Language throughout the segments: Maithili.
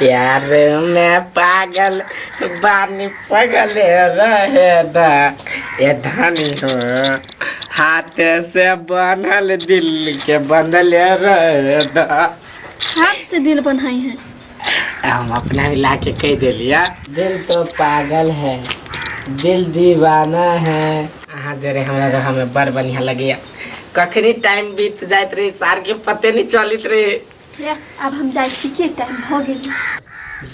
प्यार में पागल बानी पगले रहे दा ए धनी हो हाथ से बनल दिल के बंधले रहे दा। हाथ से दिल बनाई है। हम अपना भी ला के कह देलिया दिल तो पागल है दिल दीवाना है। अहाँ जरे हमरा रह में बड़ बढ़िया लगैया। कखनी टाइम बीत जाइत रहे सार के पते नहीं चलित रहे। ले, आब हम जाइ छी के टाइम भऽ गेल।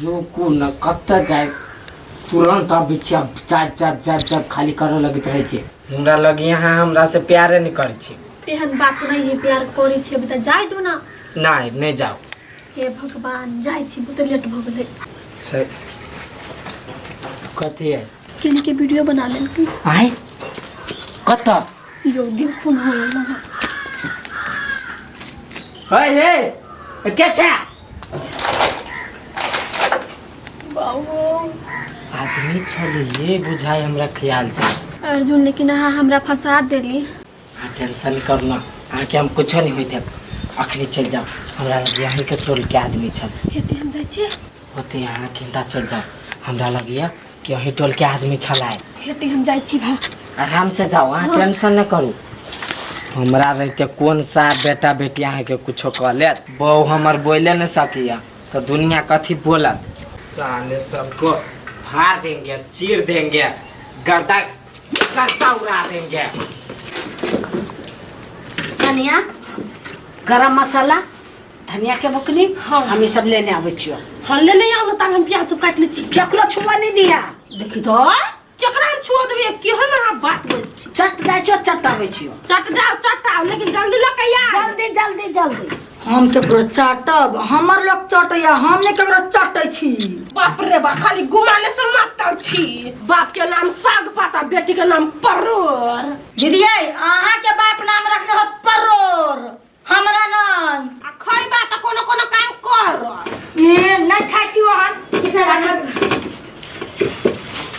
रुकू न कतऽ जाय तुरंत अब बिछिया चाप चाप चाप चाप खाली करऽ लगैत रहै छै। हमरा लग यहाँ हमरा से प्यारे नहीं करै छी। एहन बात नहीं है प्यार करै छी अभी तऽ जाय दू ना। नहीं नहीं जाओ। हे भगवान जाइ छी बहुत लेट भऽ गेलै। से कथी है? केने के वीडियो बना लेलकै। आय कतऽ? यो देखो ना होय ना। हे हे के छै? बाबू आदमी छलिए बुझाइ हमरा ख्याल से। अर्जुन लेकिन अहाँ हमरा फंसा देली। अहाँ टेंशन नहीं करना अहाँके हम कुछो नहीं होइत अखनी चलि जाउ हमरा लग यहीं के टोल के आदमी छल। हेते हम जाइ छियै। होते अहाँ किनता चलि जाउ हमरा लगैया कि अहीं टोल के आदमी छलाय। हेते हम जाइ छी भा। आराम से जाओ अहाँ टेंशन नहीं करू। हमरा रहते कौन सा बेटा बेटी अहाँके कुछो कह लेत। बहू हमर बोले नहीं सकिया तो दुनिया कथी बोलत। साले सबको फाड़ देंगे चीर देंगे गर्दा गर्दा उड़ा देंगे। धनिया गरम मसाला धनिया के बुकनी हाँ। हम ई सब लेने आबै छियो। हाँ लेने आओ ना तब हम प्याज सब काट ले छी। केकरो छुआ नहीं दिया। देखी तो केकरा हम छुआ देबे केहन अहाँ बात बोल छी। चट जाइ छियो चट आबै छियो। चट जाओ चट आओ लेकिन जल्दी लऽ के आ। जल्दी जल्दी जल्दी। हम केकरो चाटब हमर लोग चटैया हम नहीं केकरो चटै छी। बाप रे बाप खाली गुमाने से मातल छी। बाप के नाम साग पाता बेटी के नाम परोर। दीदी अहाँ के बाप नाम रखने हो परोर हमरा नहीं। आ खइबा त कोनो कोनो काम कर। ए नहीं खाइ छी ओहन।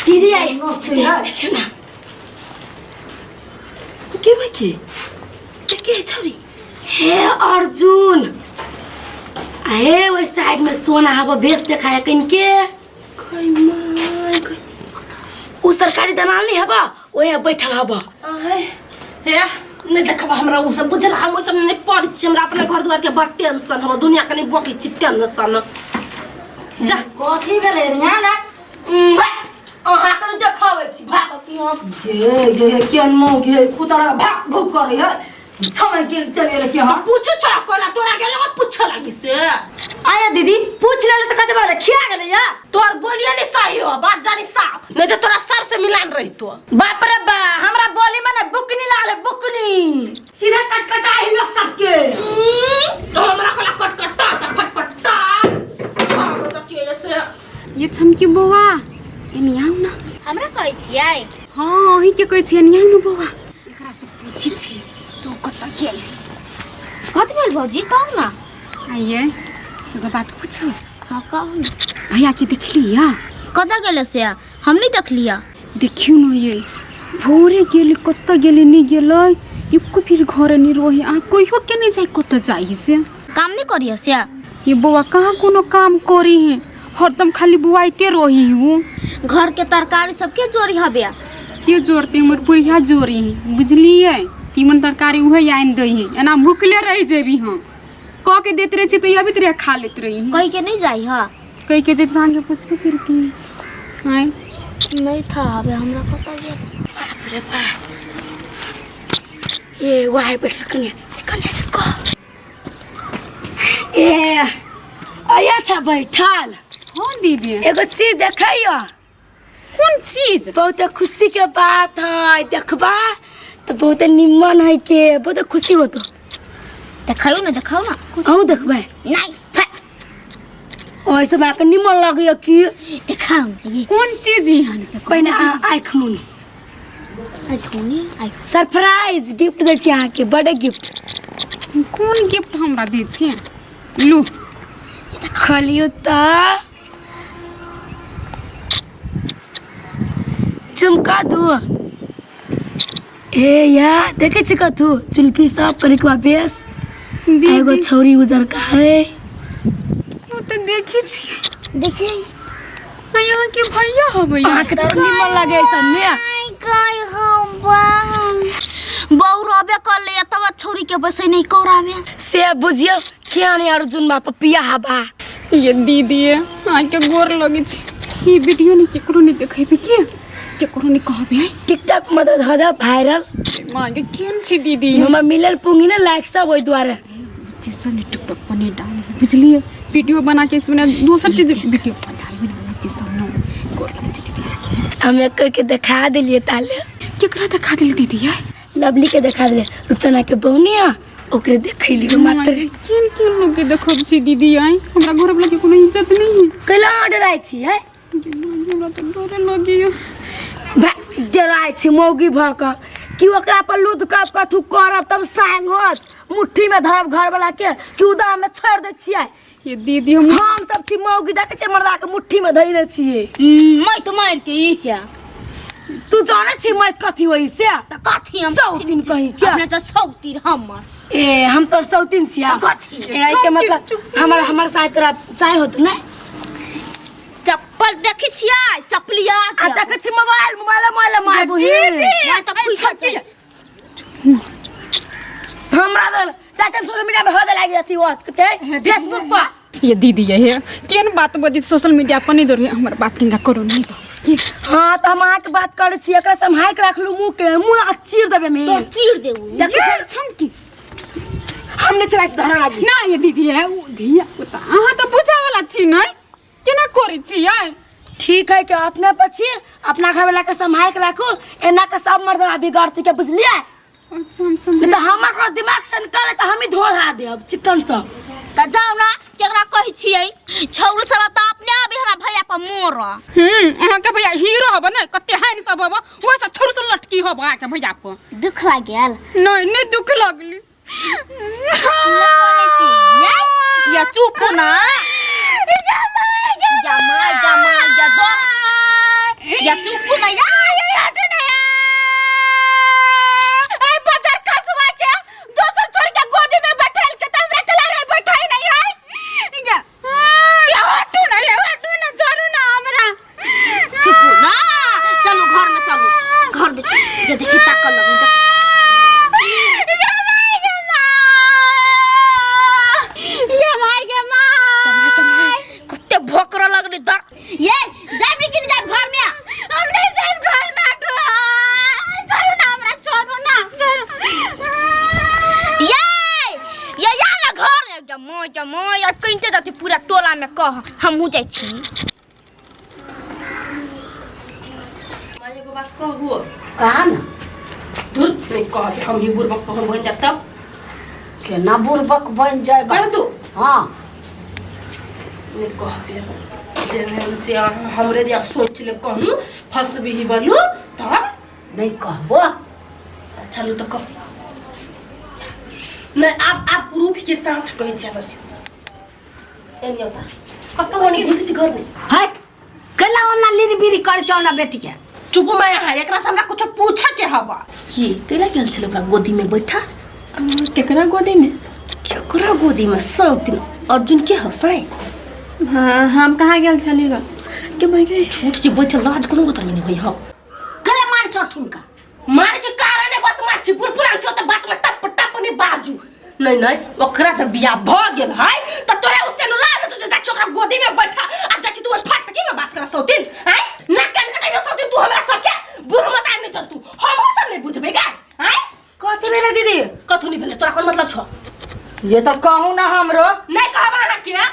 दीदी आई देखियौ ना। के भाई के के छोरी? हे अर्जुन हे ओहि साइड में सोना हबो बेस देखाय कनिके। उ सरकारी दलाल नहीं हबा ओहे बैठल हबा। हे नहीं देखबा हमरा उ सब बुझल हम उ सब नहीं पढ़ छी हमरा अपना घर दुआर के बड़ टेंशन हबा दुनिया कनी बकी छी टेंशन। जा कथी भेलै यहाँ ना? अहाँ के देखाबै छी भाग की हम। गे गे केन मौ गे कुतरा भाग भूक करे है छमै के चल गेल के हां पूछ छ कोला तोरा गेल पूछ लागी से। आया दीदी पूछ लेले त कते बार खिया गेलै या। तोर बोलिए नहीं सही हो बात जानी साफ नहीं तो तोरा सब से मिलान रही तो। बाप रे बा हमरा बोली में ना बुकनी लागल बुकनी सीधा कटकटा ही लोग सबके। तो हमरा कोला कटकटा त फटफटा भागो त के से। ये छमकी बौआ एनी आउ ना। हमरा कहै छियै? हाँ अहीं के कहै छियै एनी आउ ना बौआ। एकरा से पूछी छी से ओ कतऽ गेल। कथी भेल भौजी कहू ना। आइए एगो बात पूछू? हाँ कहू ना। भैया के देखली या? कतऽ गेल से? हम नहीं देखलिया। देखियो न ये भोरे गेली कतऽ गेली नहीं गेलै एको फिर घरे नहीं रही आ कहियो के नहीं जाई कतऽ जाई से। काम नहीं करिए से? ये बौआ कहाँ कोनो काम करी है हरदम खाली बुआइते रही हूँ। घर के तरकारी सब के जोड़ी हबे? के जोड़ते हमर बुढ़िया जोड़ी है बुझलिए तीमन तरकारी उहे आनि दै है एना भुखले रह जेबी हम कह के देते रहे छी तो अबित रहे खा लेत रही। कह के नहीं जाई हा? कह के जेत अहाँके पूछबे करती आँय। नहीं था हबे हमरा पता गेल। बाप रे बाप ये वाह बैठल कन्या चिकन कह ए आया था बैठल। हाँ दीदी एगो चीज देखैयो। कोन चीज? बहुत खुशी के बात है देखबा तो बहुत निमन है के बहुत खुशी होतो। देखाऊ ना देखाऊ ना। अहूँ देखबै? नहीं। ओइसे हमरा के निमन लगैया कि देखाऊ ना ये। कोन चीज यहाँ से? पहिने अहाँ आँखि मुनू। आँखि मुनी, आँखि। सरप्राइज गिफ्ट दै छी अहाँके बर्थडे गिफ्ट। कोन गिफ्ट हमरा दै छी? लू। खोलियौ तऽ चमका दू। ए या देखे छी कथू चुल्फी सब कनिकवा बेस। दीदी। एगो छौरी उजरका है। ओ तऽ देखै छी। देखिए यहाँ के भैया हबै अहाँके तऽ निमन लगे ऐसा ने आई गई हम बा बहु रहबे कर ले तब छोरी के बसै नहीं कोरा में से बुझियो क्या नहीं अर्जुन बाप पिया हबा ये दीदी अहाँके गोर लगै छै ई वीडियो नहीं केकरो नहीं देखेबै के केकरो नहीं कहबै टिकटॉक मदद हो जा वायरल माँ के केहन छी दीदी हमर मिलल पूंगी ने लाइक सब ओहि दुआरे बच्चे सब ने टिकटॉक पर नहीं डाल बुझलिए वीडियो बना के इसमें दोसर चीज वीडियो पर डालबै ने बच्चे सब ने गोर लगै छै दीदी अहाँके हम एक के देखा देलिए ताले केकरा देखा देली दीदी आइ लवली के देखा देलिए रूपचना के बौनिया ओकरे देखैली मात्र केहन केहन लोग के देखब छी दीदी आइ हमरा घर वाला के कोनो इज्जत नहीं है कैला डराइ छी है हमरा तऽ डरे लगैया डराइ छी मौगी भऽ कऽ कि ओकरा पर लुद कब कथू करब तब सांग होत मुट्ठी में धरब घर वाला के कि उदाम में छोड़ दै छियै ये दीदी हम हम सब छी मौगी देखै छियै मर्दा के मुट्ठी में धइने छियै मैं तो मार के ई है तू जानै छी मत कथी होई से त कथी हम सौतीन कहीं क्या अपने तो सौतीन हमर ए हम तोर सौतीन छियै कथी? ए आई के मतलब हमर हमर साय तोरा साय होत ने चप्पल देखै छियै चपलिया आ देखै छी मोबाइल मोबाइल मोबाइल मारबू मैं तो पूछै छी हमरा दल चाचा सोशल मीडिया में हो दे लागी अथी होत कते फेसबुक पर ये दीदी ये है केहन बात बजी सोशल मीडिया पर नहीं दो हमर बात किनका करो नहीं दो की हाँ तो हम अहाँके बात करै छी एकरा सम्हारि के राखलू मुँह के मुँह आ चीर देबै में तोर चीर देबू ये छमकी हम नहीं चलाइ छी धरा लागी ना ये दीदी है ओ धिया पुता अहाँ तऽ बुझा वाला छी नहीं केना करै छियै ठीक है के अपने पर छी अपना घर वाला के सम्हारि के राखू एना के सब मर्दवा बिगड़ती के बुझलियै अच्छा हम समझ नहीं तो हमर कोनो दिमाग से निकले तो हम ही धो धा देब चिकन से त जाउ ना केकरा कहै छियै छौरू सब त अपने आबि हमरा भैया पर मोर अहाँके भैया हीरो हब ने कते हानि सब हब ओहि से छोड़ से लटकी हब अहाँके भैया पर दुख लागि गेल नहीं नहीं दुख लगली कोने छी ये या चुप ना या माय या माय या दो या चुप ना या या हटू ना या ए बाजार कसवा के दोसर छोड़ के गोदी में बैठाल के त हमरा चला रहे बैठाई नहीं है या या हटू ना या हटू ना छोड़ू ना हमरा चुप ना चलो घर में चलो घर में चलो। जे देखी ताकल लगी देख। या माय गे माँ या माय गे माँ के माय के माय कते भोकरो लगली दर ये जाइब कि नहीं जाइब घर में हम नहीं जाइब घर में हटू छोड़ू ना हमरा छोड़ू ना छोड़ू ये ये या ना घर में जमो जमो यार कहिते जाते पूरा टोला में कह हमहू जाइ छी माँ एगो बात कहू कहा ना दूर नहीं कहबे हम ही बुड़बक पहन बन जाब तब केना बुड़बक बन जाए कह दू हाँ नहीं कहबे जे से अहाँ हमरे दिया सोच ले कहूँ फंसबी ही बलू तब नहीं कहबो चलू तो कह नहीं आप प्रूफ के साथ कहै छियै एनी होता कतौ होनी घुसै छी घर में है केला ओना लिरी बिरी कर छौ ना बेटी के चुप मैं यहाँ एकरा से हमरा कुछ पूछे के हवा ये केला गेल छल ओकरा गोदी में बैठा केकरा गोदी में केकरा गोदी में सब दिन अर्जुन के हसाए हाँ हम कहाँ गेल छली ग के भाई गई छूट जे बैठल लाज कोनो गोतर में नहीं होई हम केला मार छौ ठुनका मार छी कारण है बस मार छी बुरपुरा छौ त बात में टप टप नहीं बाजू नहीं नहीं ओकरा जब बियाह भ गेल है त तोरे उसे नु लाल तू जा छी ओकरा गोदी में बैठा आ जा छी तू ओइ फटकी में बात कर सौतीन हैं ना कान कटाइबे सौतीन तू हमरा सबके बुढ़ मत आने चल तू हम सब नहीं बुझबे गा हैं कथी भेलै दीदी कथु नहीं भेलै तोरा कोन मतलब छौ ये तो कहू ना हमरो नहीं कहबा अहाँ के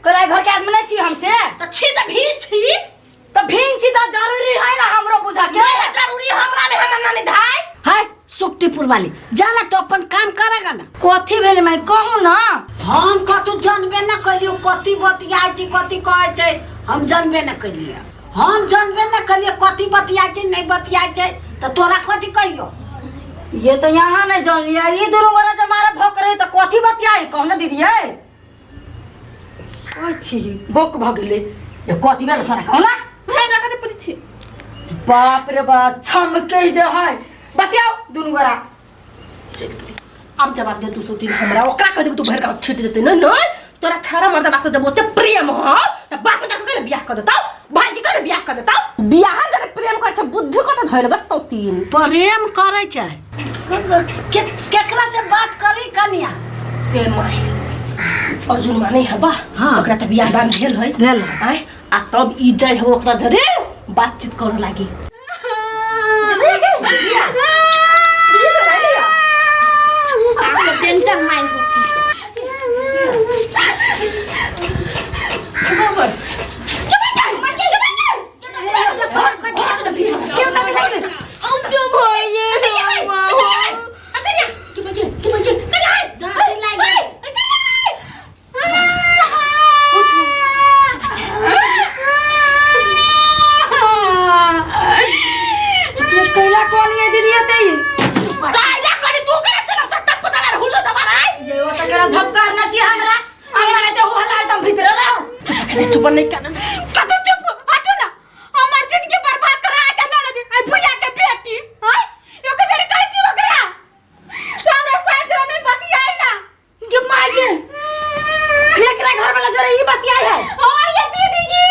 कल घर के आदमी नहीं छी हमसे त छी त भी छी तो भींग छी तो जरूरी है ना हमरो बुझा के नहीं है जरूरी हमरा में हमर नानी धाय है सुक्तिपुर वाली जाना तो अपन काम करेगा ना कथी भेलै माय कहू ना हम कतू जानबे ना कलियो कथी बतियाइ छी कथी कहै छै हम जानबे ना कलियै हम जानबे ना कलियै कथी बतियाइ छै नहीं बतियाइ छै तऽ तोरा कथी कहियो ये तो यहाँ नहीं जान लिया ये दोनों गोरा जब मारा भोक रहे तो कथी बतियाई कहू ना दीदी है ओइ छी बोक भ गेलै ये कथी भेल सोना कहू ना हमरा कथी पूछै छी बाप रे बाप छमके जे है बतियाओ दुनू गोरा चल गेली। अब जवाब दे तू सौतीन हमरा ओकरा कह देबे तू भर का छीट देते नहीं नहीं तोरा छाड़ा मर्दबा से जब ओते प्रेम हो त बाप के कहे बियाह कर देतौ, भाई के कहे बियाह कर देतौ। बियाह जरे प्रेम करै छै, बुद्धि कत धइल गस तो तीन प्रेम करै छै। केकरा से बात करी कनिया? ए my, Arjun माने है बा। हाँ। ओकरा त बियाह दान भेल है। भेल। आय आ तब ई जाइ हो ओकरा जरे बातचीत करे लागी। आपको टेंशन माइंड होती। कैला कौन ये दीदी ते? कायला करे तू करे चला चट्टा पता कर हुल्लो दबा रहा है। ये वो तो करा धपका ना चाहिए हमरा हमरा में तो हो हल्ला एकदम भीतर लाओ। चुप नहीं करना, कतौ चुप हटो ना, हमर जिंदगी बर्बाद करा के ना ना आई भुइया के बेटी हां यो के बेर कहै छी ओकरा से हमरा साथ नहीं बतियाई ना। के मार के एकरा घर वाला जरे ई बतियाई है। हां ये दीदी ये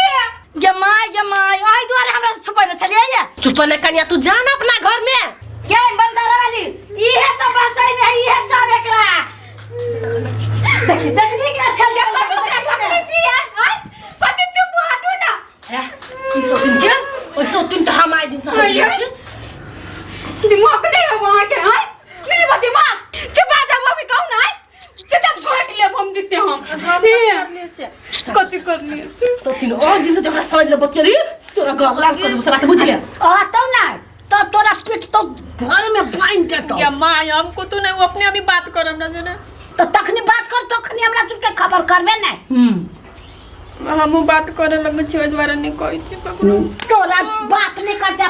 गे माय, गे माय, आई दुआरे हमरा से छुपै न छलियै ये। चुप नहीं कनिया, तू जान अपना घर में। के बंदारा वाली इहे सब बसै ने इहे सब एकरा देखी देखी एकरा छल के पकड़े छी हां कतौ चुप हटो ना। की सोतिन जे ओइ सोतिन त हम आइ दिन से हट गेल छी। दिमाग नहीं है वहां के हां नहीं बा दिमाग। चुप आ जाओ अभी कहू ना चचा घोट लेब हम जिते हम कथी करनी से सोतिन ओ दिन से जकरा समझ ले बतियली तोरा गल लाल कर देबो सब बात बुझ ले। आतौ ना तो तोरा पीठ तो घर में बांध देतौ। या माँ हमको तो नहीं, वो अपने अभी बात कर हमरा जो ना। तो तखनी बात कर, तखनी हमरा तुके खबर करबे नहीं। हमहूँ बात करे लगे छी, ओहि दुआरे नहीं कहै छी ककरो। तोरा बात नहीं कर जा,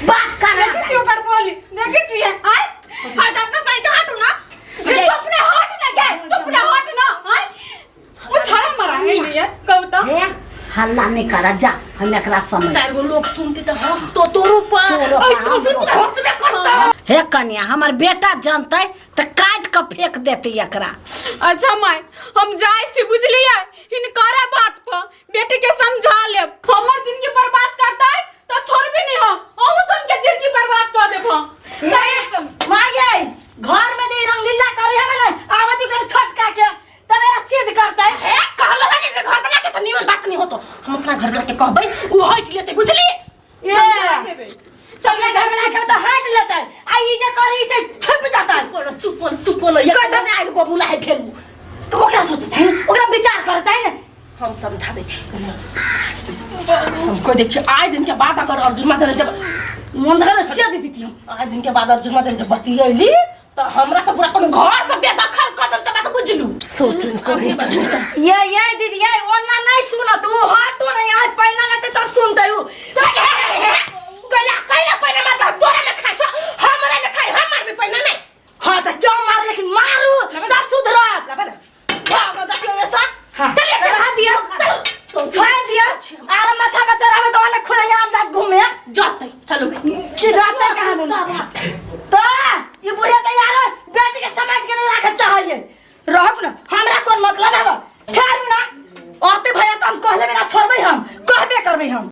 बात कर। देखै छी ओकर बोली, देखै छियै आय हट अपना साइड हटू ना, जे तू अपने हट ना गे, तू अपने हट ना आय वो छड़ा मरा गेलियै कहू त। हे हल्ला नहीं कर जा, हम एकरा समझ। चार गो लोग सुनते त हंसतो तोरो पर। तोरो ओइ पर, सोतिन हमरो त हंसबे करतौ। हे कन्या, हमर बेटा जानतै त काट के फेंक देतै एकरा। अच्छा माय, हम जाइ छी बुझलियै, हिनकरे बात पर बेटी के समझा लेब। हमर जिंदगी बर्बाद करतै त छोड़बे नहीं हम, अहूँ सुन के जिंदगी बर्बाद कर देब हम। जाइ चल। माय ये घर में दे रंगलीला करे हमें ना आवती करे छोटका के तब मेरा सिद्ध करतै। हे कहलो है जे घर वाला के त निमन बात नहीं होतो, हम अपना घर वाला के कहबै उ हट लेतै बुझली। ये सबने घर में लाके तो हट लेतै आ ई जे करी से छुप जाता। तू बोल, तू बोल, ये कह दे। ने आइ बबूला है भेलू तो ओकरा सोचे चाही, ओकरा विचार करे चाही ने। हम समझा दै छी, हम कह दै छी आइ दिन के बाद अगर अर्जुन माता जब मन धर से दे देती हम। आइ दिन के बाद अर्जुन माता जब बतियैली त हमरा से पूरा कोनो घर से बेदखल कर देब, सब बात बुझलू। सोचन कहे ये दीदी ये ओना नहीं सुन तू हटो नहीं आज पहिना लेते तब सुनते हो। गला कैला पहिना मारबा, तोरा में खाइ छ हमरा में खाइ, हम मारबे पहिना नहीं। हां त क्यों मार, लेकिन मारू तब सुधरत। लाबे ना भाग जा के ऐसा। हां चलिए रहा दिया, चलो छोड़ दिया आर माथा पे चढ़ावे तो वाला खुले आम जा घूमे जाते। चलो जाते कहां तो ये बुढ़िया तैयार हो बेटी के समझ के नहीं रखे चाहिए। रहब ना हमरा कौन मतलब है, छोड़ू ना ओते भैया तो हम कहले बिना छोड़बै, हम कहबे करबै हम।